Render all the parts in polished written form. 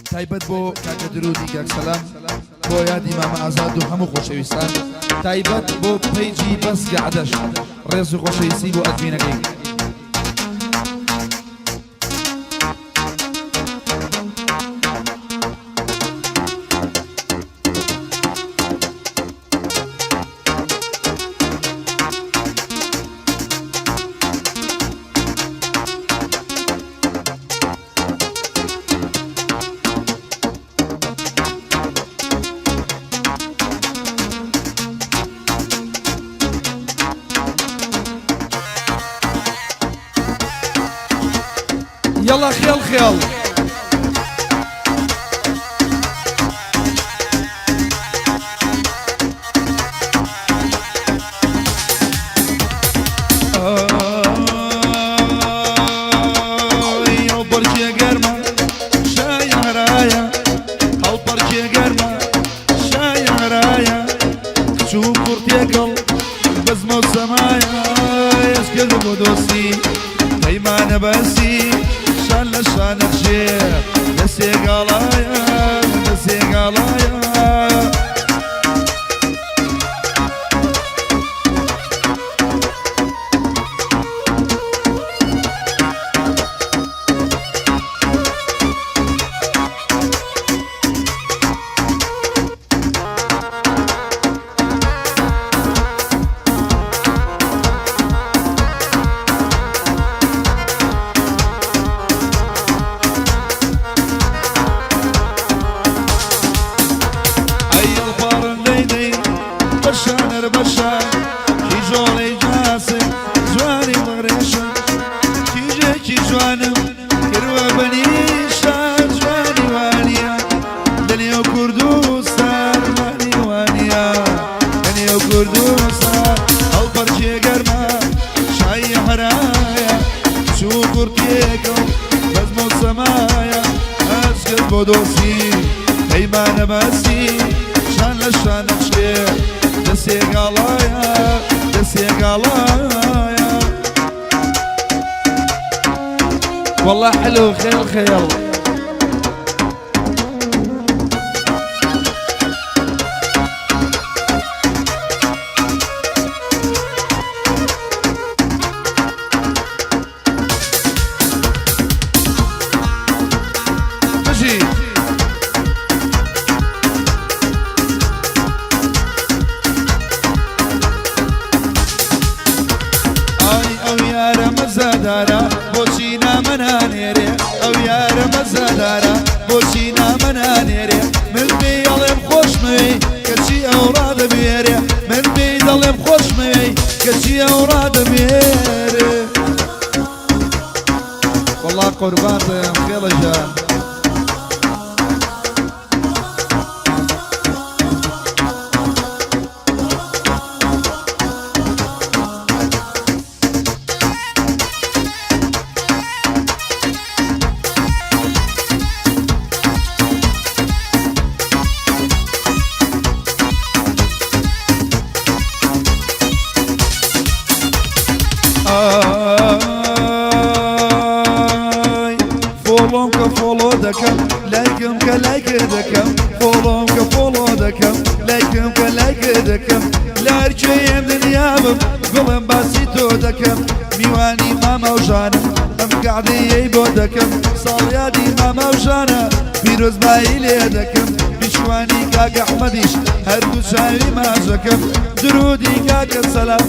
تایبەت بۆ کاکە درودی کاک سەلام بۆ یادی مامە ئازاد و هەموو خۆشەویستان تایبەت بۆ page ی بەس گەعدەش ڕێز و خۆشەویستی بۆ admin ەکەی. یەڵا خێڵ خێڵ. پەیمانە بەسی شان لە شانە جێ دەسێ گاڵایە دەسێ گاڵایە. ئەی ئەڵپاڕن دەی دەی بەشانەر بەشە کیژۆڵەی جاسک جوانی دڵڕێشە کیژێکی جوانم کروە بەنیشان جوانی وانیە لەنێو کوردستان جوانی وانیە لەنێو کوردستان هەڵپەرکێ گەرمە شایی هەرایە چوو کوڕتێکە و بەزمە و سەمایە ئەچکەس بۆ دۆستی پەیمانە بەستی شان لە شانە شکێ دەسێ گاڵایە دەسێ گاڵایە. والله حلو خيل خيل. بژی. ئای ئەو یارە مەزادارە بۆچی نامە نانێرێ ئەو یارە مەزادارە بۆچی نامە نانێرێ من پێی ئەڵێم خۆشمەوێی کەچی ئەو ڕادەبێرێ من پێی دەڵێم خۆشمەوێی کەچی ئەو ڕادەبێرێ وەڵا قوربان بم خێڵە گیان. ئای follow م کە follow دەکەم لایکم کە لایک دەکەم follow م کە follow دەکەم لایکم کە لایک دەکەم لارکێم دنیابم گوڵم باسی تۆ دەکەم میوانی مامە و ژانم ئەم کەعدەیەی بۆ دەکەم ساڵیادی مامە و ژانە پیرۆزبایی لێ دەکەم میشوانی کاک ئەحمەدیش هەردوو چاوی ماچەکەم درودی کاکە سەلام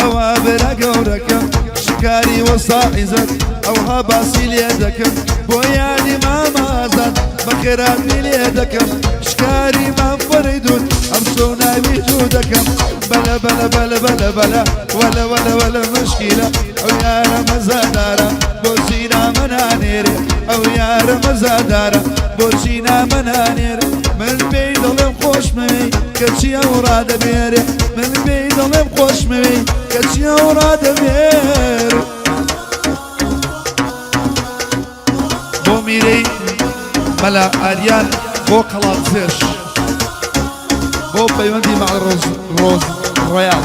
ئەوە برا گەورەکەم شکاری وەستا عیزەت ئەوها باسی لێ دەکەم بۆ یادی مامە ئازاد بەخێراتنی لێ دەکەم شکاری مام فەرەیدون ئەمشەو ناوی دوو دەکەم بەلە بەلە بەلە بەلە بەلە وەلە وەلە وەلە مشکیلە ئەو یارە مەزادارە بۆچی نامە نانێرێ ئەو یارە مەزادارە بۆچی نامە نانێرێ من پێی دەڵێم خۆشمەوێی کەچی ئەو ڕادەبێرێ من پێی دەڵێم خۆشمەوێی کەچی ئەو ڕادەبێرێ بۆ میرەی مەلا ئاریان بۆ قەڵادزێش بۆ پەیوەندی مع ڕۆز ڕۆز ڕۆیاڵ.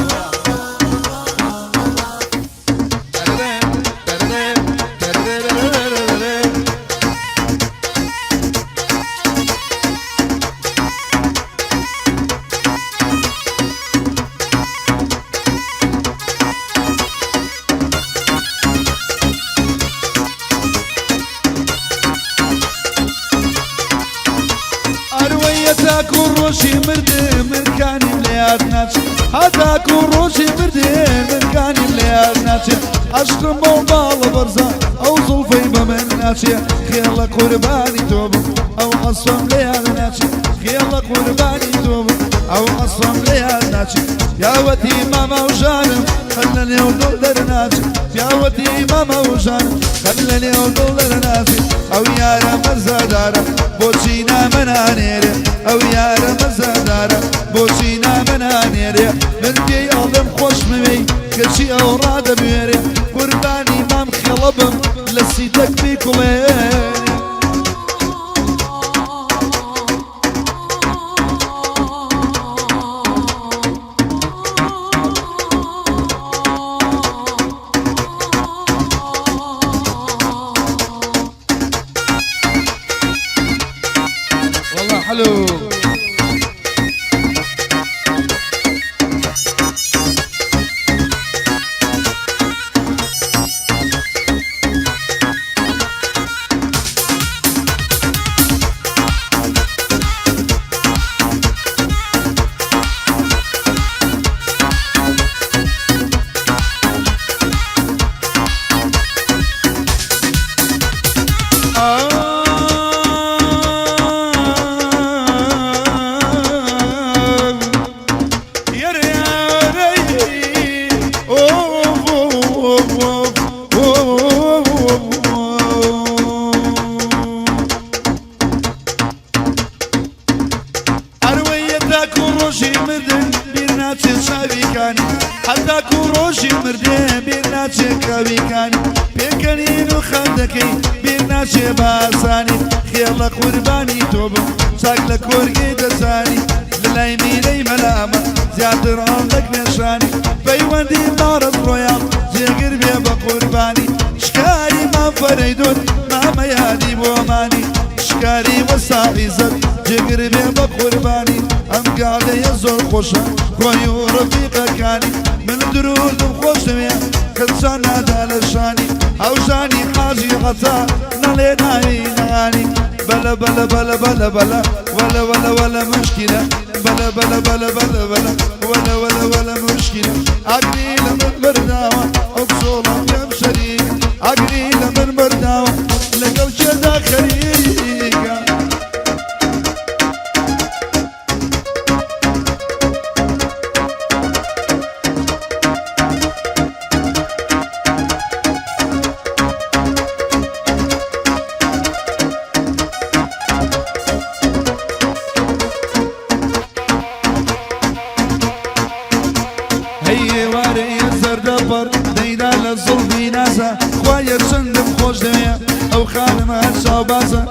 یاد ناچێ هەتاکو ڕۆژی مردن من کانیم لە یاد ناچێ عەشقم بۆ باڵە بەرزە ئەو زوڵفەی بە من ناچێ خێڵە قوربانی تۆ بم ئەو عەسفەم لە یاد ناچێ خێڵە قوربانی تۆ بم ئەو عەسفەم لە یاد ناچێ پیاوەتی مامە و ژانم قەت لە نێو دڵ دەرناچێ پیاوەتی مامە و ژانم قەت لە نێو دڵ دەرناچێ ئەو یارە مەزەدارە بۆچی نامە نانێرێ ئەو یارە مەزەدارە بۆچی نامە نانێرێ من پێی ئەڵێم خۆشمەوێی کەچی ئەو ڕادەبوێرێ قوربانی مام خێڵە بم لە سیتەک بیکوڵێ. والله حلو. ئەروەیە تاکو ڕۆژی مردن بیر ناچێ چاویکانی هەتاکو ڕۆژی مردێ بیر ناچێ کاویکانی پێکەنین و خەندەکەی بیر ناچێ باسانی خێڵە قوربانی تۆ بم چاک لە کۆرگەی دەزانی لەلای میرەی مەلامە زیاتر ئەڵدەک نێشانی پەیوەندی ماڕەت ڕۆیاڵ جێگر بێ بە قوربانی شکاری مام فەرەیدون مامە یادی بۆمانی شکاری وەسا عیزەت جێگر بێ بە قوربانی ئەم گاڵەیە زۆر خۆشە خۆی و ڕەفیقەکانی من درودم خۆش دەوێ کەسان نادا لە شانی هاوژانی حاجی عەتا نەڵێ ناوی نانی بەلە بەلە بەلە بەلە بەلە وەلە وەلە وەلە مشکلە بەلە بەلە بەلە بەلە بەلە وەلە وەلە وەلە مشکلە ئاگری لە من بەرداوە ئەو کچۆڵە پێم شەریک ئاگری لە من بەرداوە لەگەڵ کێدا خەریکە. هەی ئێوارەیە زەردەپەڕ دەیدا لە زوڵفی نازە خوایە چەندم خۆش دەوێ ئەو خانمە چاوبازە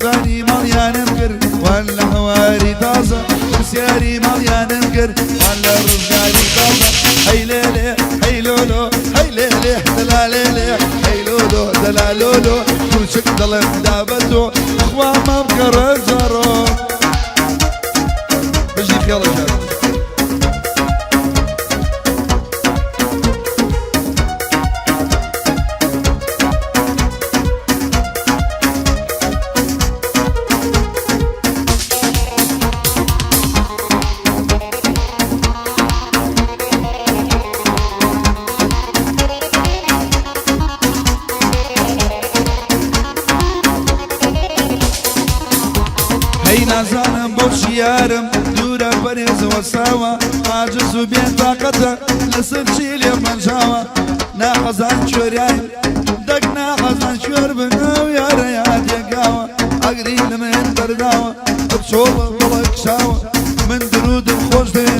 بانی ماڵیانم کرد وان لە هەواری تازە پرسیاری ماڵیانم کرد وان لە ڕزگاری تازە هەی لێلێ هەی لۆلۆ هەی لێلێ دەلالێلێ هەی لۆلۆ دەلالۆلۆ کوچک دڵم دا بە تۆ خوا مام کەڕە زەڕۆ بژی خێڵەکان. هەی نازانم بۆ شیارم دوورە پەرێز وەساوە عاجز و بێ تاقەتە لەسەر چی لێم ڕەنجاوە ناحەزان کوێریان دەک ناحەزان کوێر بن ئەو یارە یادێگاوە ئەگری لە من بەرداوە چۆڵە دڵە کشاوە من درودم خۆش دەوێ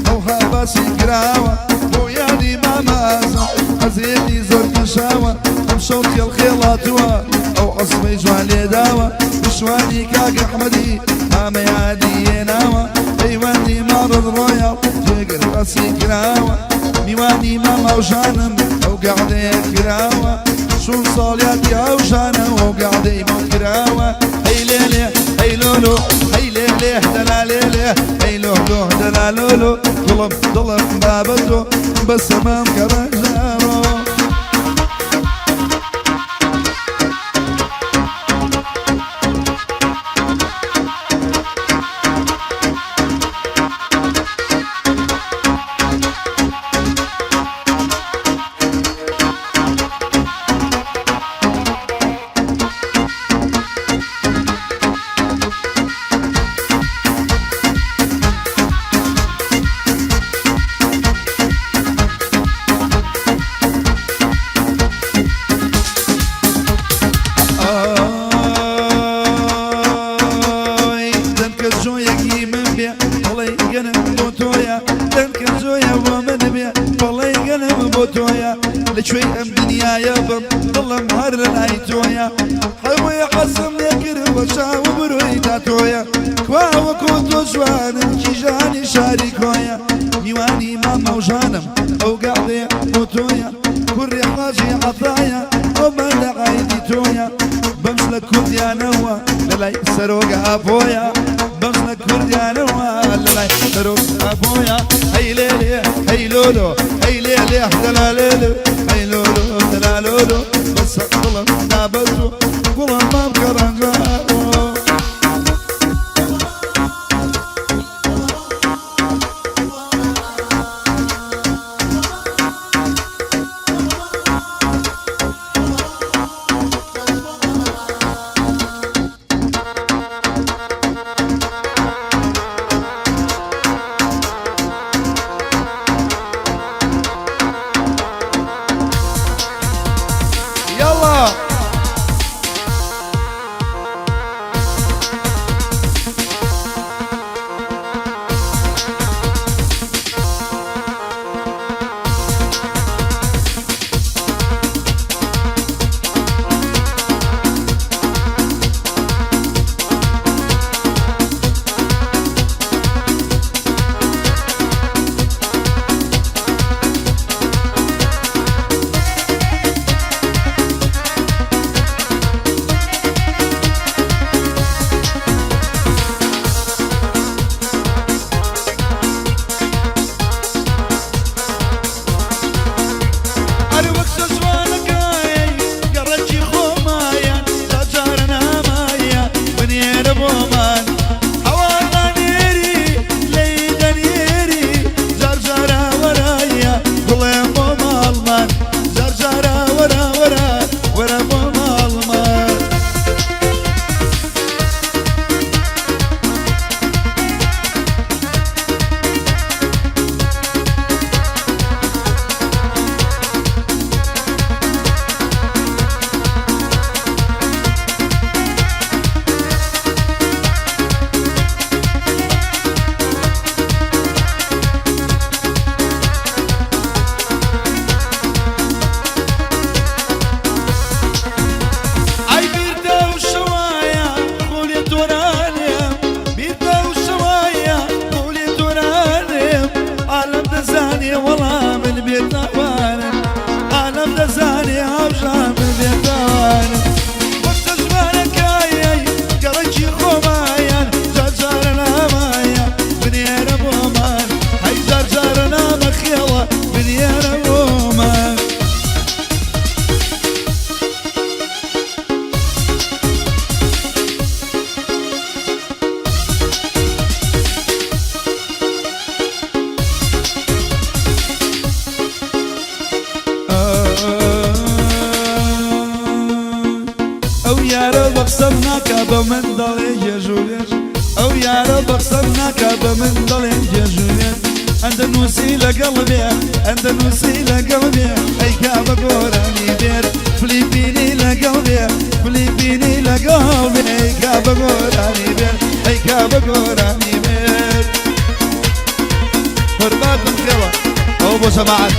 ئەوها باسی کراوە بۆ یادی مامە ئازا ئەزیەتی زۆر کشاوە ئەم شەو خێڵ خێڵاتووە ئەو عەسمەی جوان لێداوە پشوانی کاک ئەحمەدی مامە یادی هێناوە پەیوەندی ماڕت ڕۆیاڵ جێگر باسی کراوە میوانی ماماوژانم ئەو گەعدەیە کراوە چون ساڵیاتی ئەوژانە ئەو گەعدەی بۆ کراوە هەی لێلێ هەی لۆلۆ هەی لێلێ دەلالێلێ هەی لۆلۆ دەلالۆلۆ گوڵم دڵم بابە تۆ بەسەمام کە ڕەنجاڕۆ. تۆیە هەمووی حەزم لێ کرد بە چاو و برۆی تا تۆیە کوا وەکۆ تۆ جوانم کیژانی شاری کۆیە میوانی مام مەوژانم ئەو گەعدەیە بۆ تۆیە کوڕی حاجی عەتایە ئەو مەلا عایدی تۆیە بەمس لە کوردیانەوە لەلای سەرۆک ئاپۆیە بەمس لە کوردیانەوە لەلای سەرۆک ئاپۆیە هەی لێلێ هەی لۆلۆ هەی لێلێ دەلالێلێ هەی لۆلۆ دەلالۆلۆ بەسە دڵم نابەزۆ گوڵم مام کەڕەنجاوە. يلا هەر وەک سەجوانەکەی گەڕەکی خۆمایە تا جارە نامایە بنێرە بۆمان هەواڵانێری لێی دەنێری جار جارە وەرایە گوڵێم بۆ ماڵمان جار جارە وەرە وەرە وەرە بۆ ماڵمان. ئای بیرتە ئەو شەوایە خولێ تۆرانێم بیرتە ئەو شەوایە خولێ تۆرانێم عالەم دەزانێ وەڵا من بێتاوانم عالەم دەزانێ هاوژان من بێتاوانم وەک چەشمانەکایەی گەڕەکی خۆمایان جار جارە نامایە بنێرە بۆمان هەی جار جارە نامە خێڵە بنێرە بۆمان. ئەو یارە بە قسەم ناکا بە من دەڵێ گێژولێژ ئەو یارە بە قسەم ناکا بە من دەڵێ گێژولێژ ئەندەنووسی لەگەڵ بێ ئەندەنووسی لەگەڵ بێ ئەیکا بە گۆرانی بێت فلیپینی لەگەڵ بێ فلیپینی لەگەڵ بێ ئەیکا بە گۆرانی بێت ئەیکا بە گۆرانی بێت قوربانتم خێڵە ئەوە بۆ جەماعەت.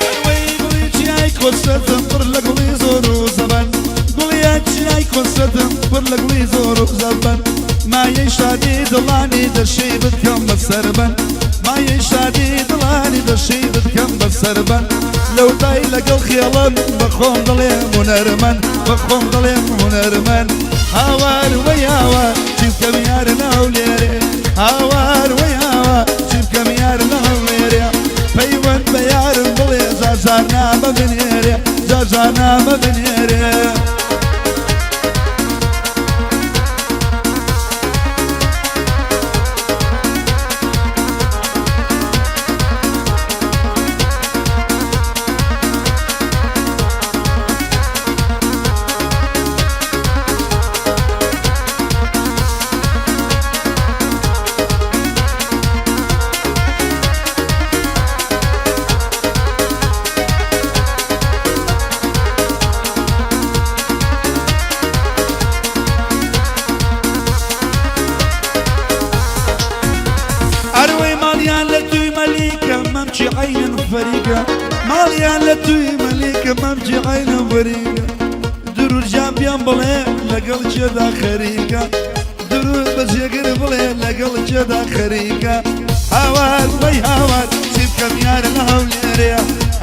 ئەوەی گوڵی چیای کۆسرەتم پڕ لە گوڵی زۆر و زەبەن گوڵیان چیای کۆسرەتم پڕ لە گوڵی زۆر و زەبەن مایەی شادی دڵانی دەشی بتکەم بە سەربەن مایەی شادی دڵانی دەشی بتکەم بە سەربەن لەوتای لەگەڵ خێڵم بە خۆم دەڵێم هونەرمەند بە خۆم دەڵێم هونەرمەند هاوار وەی هاوار چی بکەم یار لە هەولێرێ هاوار وەی هاوار چی بکەم یار لە هەولێرێ پەیوەند بە یارم بڵێ جار جار نامە بنێرێ جار جار نامە بنێرێ. مەمکی عەینن فەریکە ماڵیان لە توی مەلیکە مەمکی عەینن فەریکە درود جان پێم بڵێ لەگەڵ کێدا خەریکە درود بە جێگر بڵێ لەگەڵ کێدا خەریکە هاوار وەی هاوار چی بکەم یار لە هەولێرێ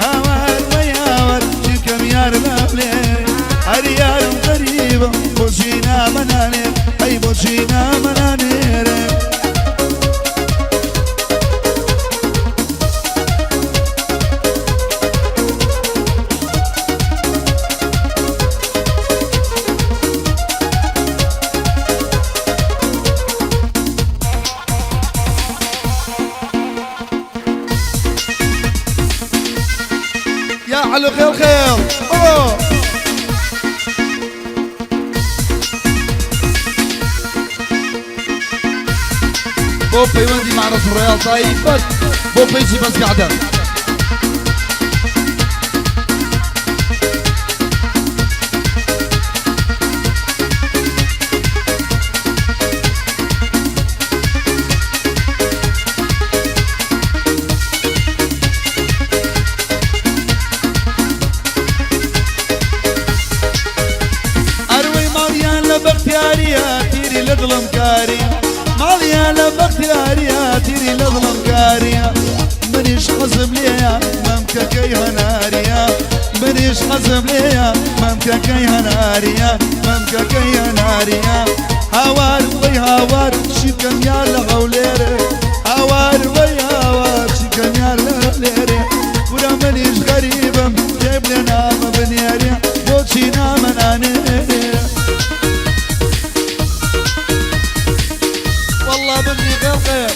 هاوار وەی هاوار چی بکەم یار لە هەولێرێ هەر یارم غەریبم بۆچی نامەنانێ ئەی بۆچی نامەنانێرێ يا علو خيل خيل أوه. بۆ پەیوەندی مەعرەز ڕۆیاڵ تایبەت بۆ پەیجی بەزگەعدە. ئەروەی ماڵیان لە بەختیاریە تیری لە دڵم کاریە ماڵیان لە بەختیاریە تیری لە دڵم کاریە منیش حەزم لێیە مەمکەکەی هەناریە منیش حەزم لێیە مەمکەکەی هەناریە مەمکەکەی هەناریە هاوار وەی هاوار چی بکەم یار لە هەولێرێ هاوار وەی هاوار چی بکەم یار لە هەولێرێ کورە منیش غەریبم پێ بڵێ نامە بنێرێ بۆچی نامە نانێرێ والله ببني غير خير.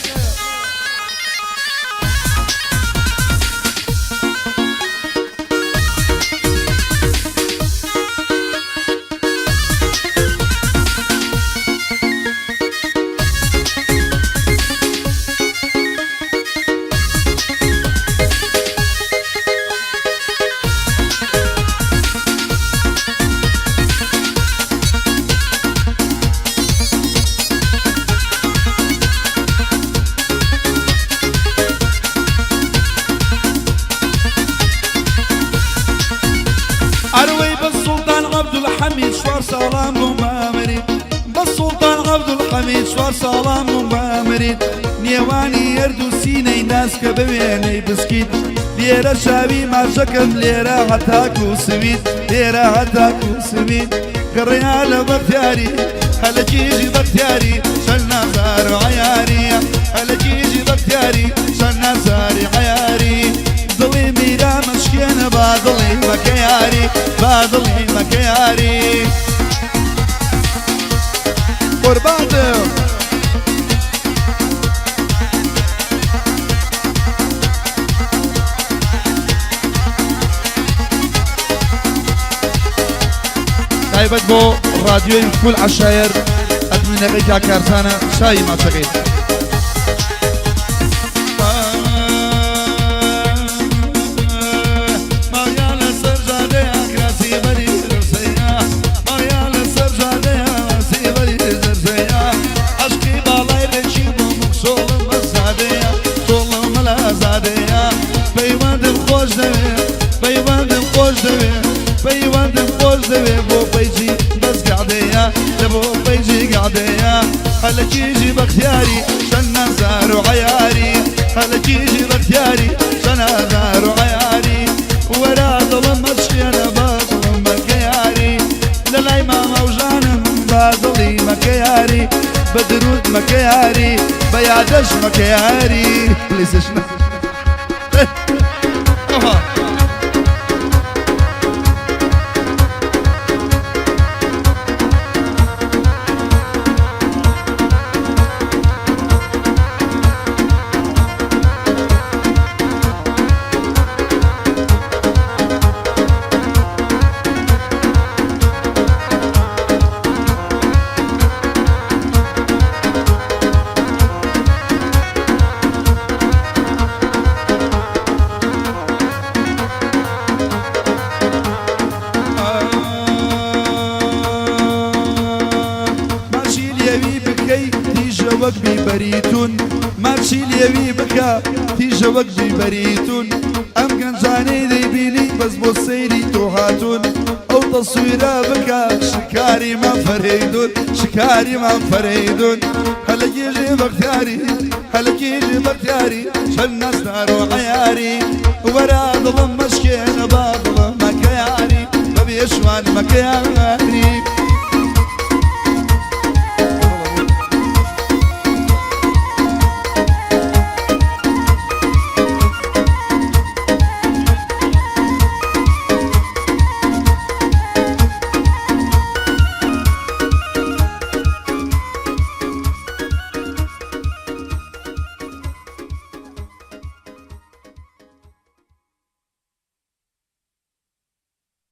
ئەروەی بە سوڵتان عەبدولحەمید چوار ساڵان بووم بە ئەمرید بە سوڵتان عەبدولحەمید چوار ساڵان بووم بە ئەمرید نێوانی هەردوو سینەی ناسکە بە وێنەی بسکیت لێرە شاوی ماچەکەم لێرە هەتاکو سوید لێرە هەتاکو سوید گەڕیا لە بەختیاری هەلە کیژی بەختیاری چەند نازار و عەیاریە هەلە کیژی بەختیاری چەند نازاری عەیاری دڵی میرا مەشکێنە با دڵی مەکە یاری با دڵی مەکە یاری قوربانتم. تایبەت بۆ ڕادیۆی فول عەشایەر ئەدمینەکەی کاک کارزانە چاوی ماچەکەی. ماڵیان لەسەر جادەیە کراسی بەری دەرسەیە ماڵیان لەسەر جادەیە سێبەری دەرسەیە عەشقی باڵای ڕێکی بووم سۆڵم بەزادەیە سۆڵم مەلازادەیە پەیوەندم خۆش دەوێ پەیوەندم خۆش دەوێ پەیوەندم خۆش دەوێ بۆ پەیجی بەس گەعدەیە لە بۆ پەیجی گەعدەیە هەلە کیژی بەختیاری چەند نازار و عەیاری هەلە کیژی بەختیاری چەند نازار و عەیاری وەرە دڵم مەشکێنە بە دڵم مەکە یاری لە لای مامە و ژانم بە دڵی مەکە یاری بە درود مەکە یاری بە یادەش مەکە یاری پلیسش. ئەوها. بوون، ماچی لێوی بکە تیژە وەک بیبەری توون. ئەم گەنجانەی دەیبینی بەس بۆ سەیری تۆ هاتوون، ئەو تەسویرە بکە شکاری مام فەرەیدوون، شکاری مام فەرەیدوون. هەلە گێژێ بەختیاری، هەلە گێژێ بەختیاری، چەند نازدار و عەیاری. وەرە دڵم مەشکێنە با دڵم مەکە یاری، بەبێ شوان مەکە یاری.